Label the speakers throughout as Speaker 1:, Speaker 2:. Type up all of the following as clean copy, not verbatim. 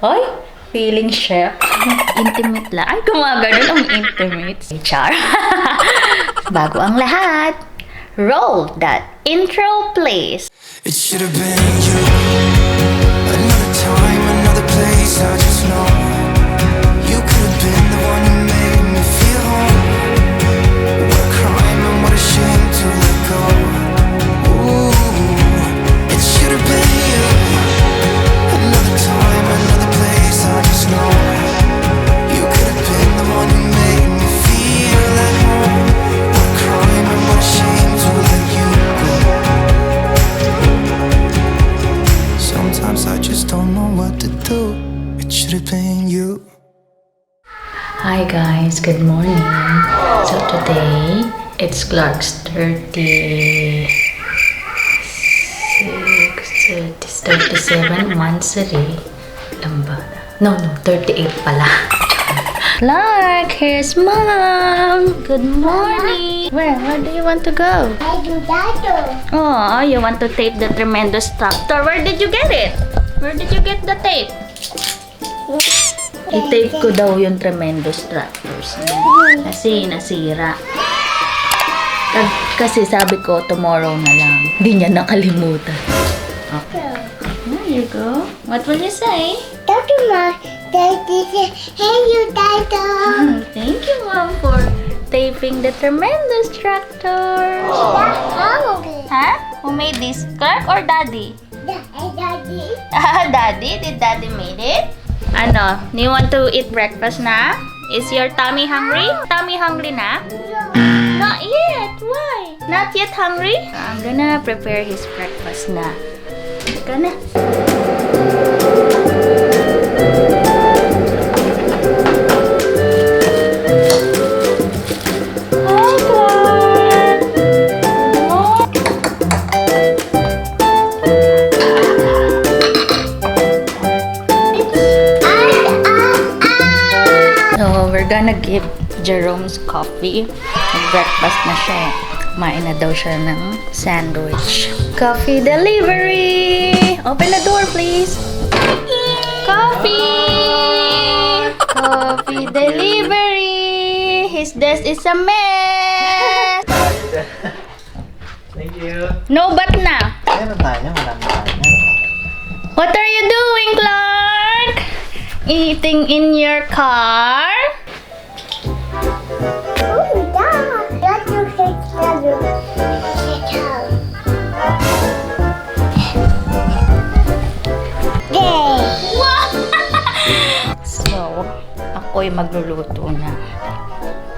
Speaker 1: Hoy, feeling chef. Intimate lang. Ay, gumagano'n ang intimate. Char. Bago ang lahat, roll that intro, please.
Speaker 2: It should have been you. Another time, another place, I just know you could have been the one who made me feel home. What a crime and what a shame to let go. Ooh, it should have been you. Another time, another place, I just know you could have been the one who made me feel at home. What a crime and what a shame to let you go. Sometimes I just don't know what to do. It should have been you.
Speaker 1: Hi guys, good morning. So today, it's Clark's 37 monthsary. Ilan ba? No, 38 pala. Clark, here's mom. Good morning. Where do you want to go? Oh, you want to tape the tremendous tractor. Where did you get it? Where did you get the tape? I-tape ko daw yung tremendous tractors. Kasi nasira. Kasi sabi ko, tomorrow na lang. Hindi niya nakalimutan. Okay. There you go. What will you say?
Speaker 3: Hey, you, Tato.
Speaker 1: Thank you, Mom, for taping the tremendous tractor. Huh? Who made this? Clark or Daddy?
Speaker 3: Daddy.
Speaker 1: Daddy? Did Daddy made it? Ano? Do you want to eat breakfast na? Is your tummy hungry? Tummy hungry na? Not yet. Why? Not yet hungry? I'm gonna prepare his breakfast na. Ika na. Hi, Clark. So, we're gonna give Jerome's coffee. Breakfast na siya eh. Kumain na daw siya ng sandwich. Coffee delivery! Open the door, please. Coffee! Coffee delivery! His desk is a mess!
Speaker 4: Thank you.
Speaker 1: No, but na.
Speaker 4: Meron tayo, marami tayo.
Speaker 1: What are you doing, Clark? Eating in your car? So, ako'y magluluto na.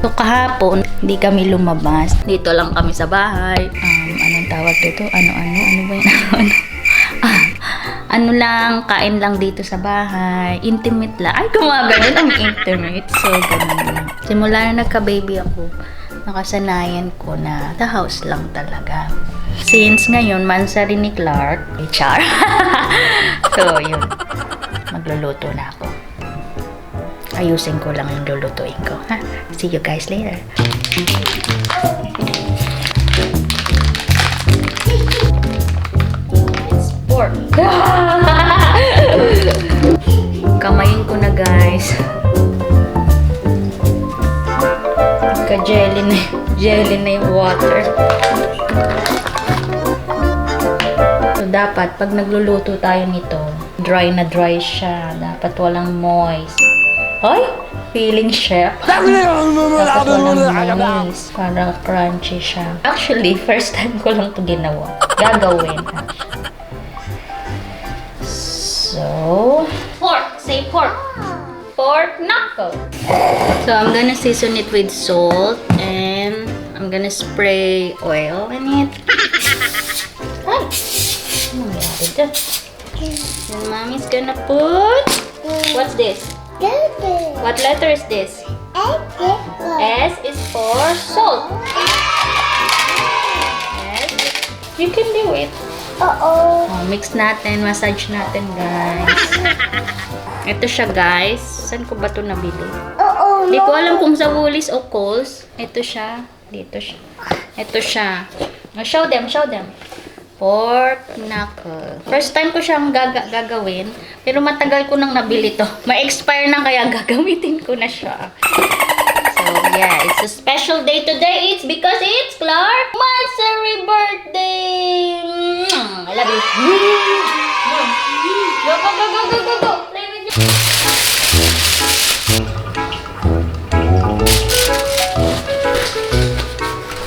Speaker 1: So, kahapon, hindi kami lumabas. Dito lang kami sa bahay. Anong tawag dito? Ano ba yun? Ano lang, kain lang dito sa bahay. Intimate lang. Ay, gumagano'n ang intimate. So, ganun lang. Simula na nagka-baby ako, nakasanayan ko na the house lang talaga. Since ngayon, mansari ni Clark, char. So, yun. Magluluto na ako. Ayusin ko lang yung lulutuin ko. Ha? See you guys later. It's pork. Kamayin ko na, guys. Ka-jelly na yung water. So, dapat, pag nagluluto tayo nito, dry na dry siya. Dapat walang moist. Hoy! Feeling chef. Dapat walang moist. Para crunchy siya. Actually, first time ko lang ito ginawa. Gagawin. So, pork. Say pork. Pork knuckle. So, I'm gonna season it with salt and I'm gonna spray oil in it. Ay! Ano nangyari dyan? And mommy's gonna put... What's this? What letter is this? S is for salt. S. You can do it. Oh, mix natin, massage natin, guys. Ito siya, guys. Saan ko ba ito nabili? Hindi ko alam kung sa Woolies o Kohl's. Ito siya. Dito siya. Ito siya. Now, show them. Pork knuckle. First time ko siyang gagawin, pero matagal ko nang nabili to. Ma-expire na kaya gagamitin ko na siya. So, yeah, it's a special day today. It's because it's Clark Mansari birthday! I love you. Go, go, go, go, go, go, go! Play with you.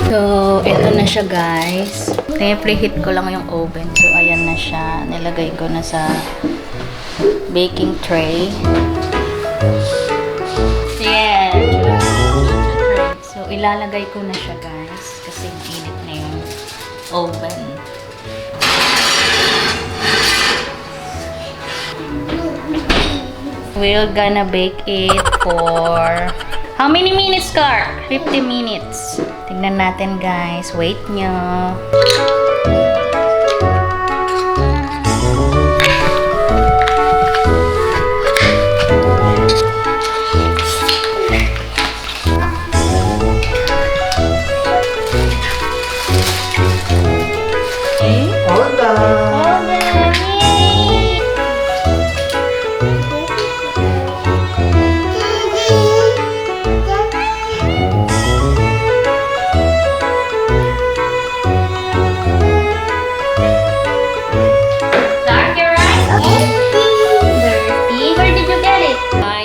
Speaker 1: So, ito na siya guys. Preheat ko lang yung oven. So, ayan na siya. Nilagay ko na sa baking tray. Yeah. So, ilalagay ko na siya guys. Kasi init na yung oven. We're gonna bake it for... How many minutes, Clark? 50 minutes. Tignan natin, guys. Wait nyo.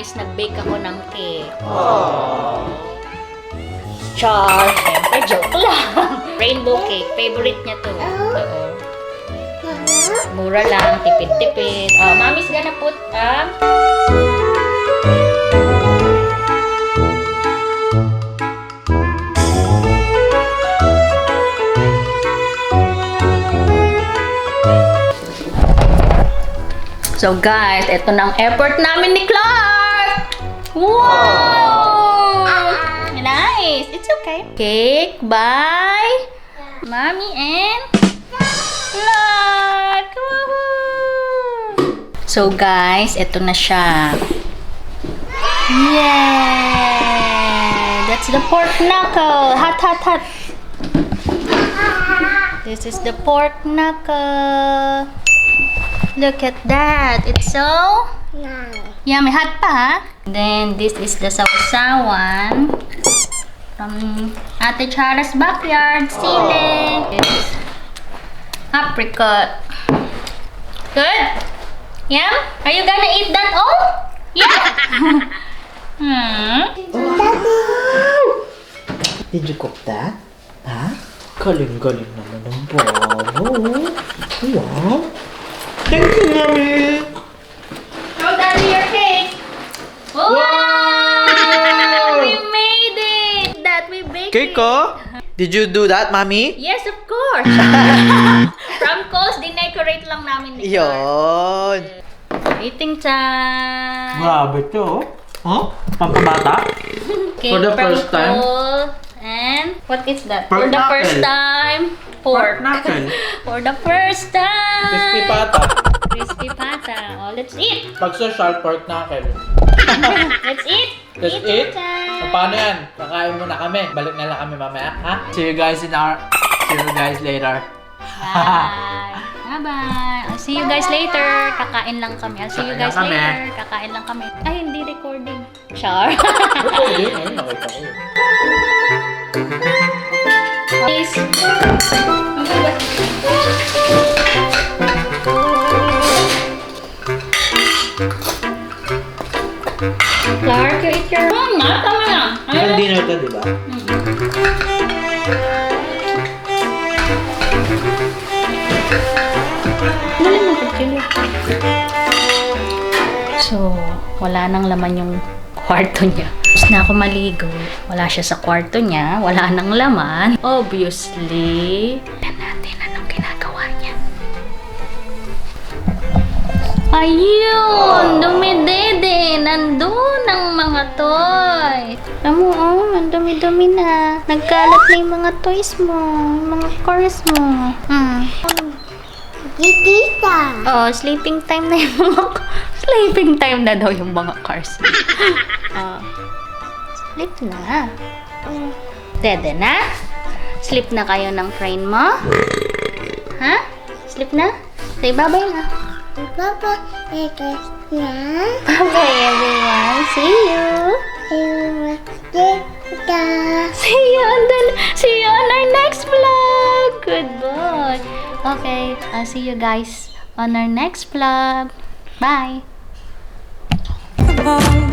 Speaker 1: Nag-bake ako ng cake. Char! Siyempre, joke lang. Rainbow cake. Favorite niya to. Oo. Mura lang. Tipid-tipid. Mommy's gonna put So guys, ito na ang effort namin ni Clark! Wow! Nice! It's okay. Cake by Mommy and Clark! Woohoo! So guys, ito na siya. Yeah! That's the pork knuckle! Hot, hot, hot! This is the pork knuckle. Look at that. It's so yummy. Hot pa, ha? Then, this is the sausawan from Ate Chara's backyard. Sili. It's apricot. Good? Yum? Are you gonna eat that all? Yeah?
Speaker 4: Did you cook that? Ha? Galing-galing naman ng babo. Wow. Thank you, Mommy.
Speaker 1: Show Daddy your cake. Wow! We made it! That we baked
Speaker 4: Cake
Speaker 1: it.
Speaker 4: ko? Did you do that, Mommy?
Speaker 1: Yes, of course. From course, dinecorate lang namin ni Clark.
Speaker 4: Yon.
Speaker 1: Eating time.
Speaker 4: Grabe to. Oh? Pampabata?
Speaker 1: Cake
Speaker 4: For the
Speaker 1: from
Speaker 4: first time?
Speaker 1: Cole. And what is that? For
Speaker 4: Pork
Speaker 1: the
Speaker 4: knuckle.
Speaker 1: first time, pork.
Speaker 4: knuckle.
Speaker 1: For the first time.
Speaker 4: Crispy pata.
Speaker 1: Crispy pata. Oh, let's eat.
Speaker 4: Pag social, pork knuckle.
Speaker 1: Let's eat.
Speaker 4: Let's
Speaker 1: Eating
Speaker 4: eat.
Speaker 1: time.
Speaker 4: Paano yan? Kakain muna kami. Balik na lang kami mamaya, ha? See you guys later.
Speaker 1: Bye. Bye-bye. I'll see you guys later. Kakain lang kami. I'll see you guys
Speaker 4: Kakain lang kami.
Speaker 1: later. Kakain lang kami. Ay, hindi recording. Char.
Speaker 4: Recording. Ayun, nakita ko yun.
Speaker 1: Please. Clark, you eat your... Tama na.
Speaker 4: Isang dinner to, di ba? So, wala nang laman yung kwarto niya. Tapos na ako maligo. Wala siya sa kwarto niya. Wala nang laman. Obviously. Tignan natin anong ginagawa niya. Ayun! Dumidede! Nandun ang mga toys. Alam mo, oh, ang dumi-dumi na. Nagkalat na yung mga toys mo. Mga cars mo.
Speaker 3: Tita.
Speaker 1: Oh, sleeping time na yung mga... Sleeping time na daw yung mga cars. Sleep na. Dede na? Sleep na kayo ng friend mo? Ha? Sleep na? Say bye-bye na.
Speaker 3: Papa, ito na.
Speaker 1: Bye-bye, everyone. See you. See you on our next vlog. Goodbye. Okay, I'll see you guys on our next vlog. Bye.
Speaker 2: Bye.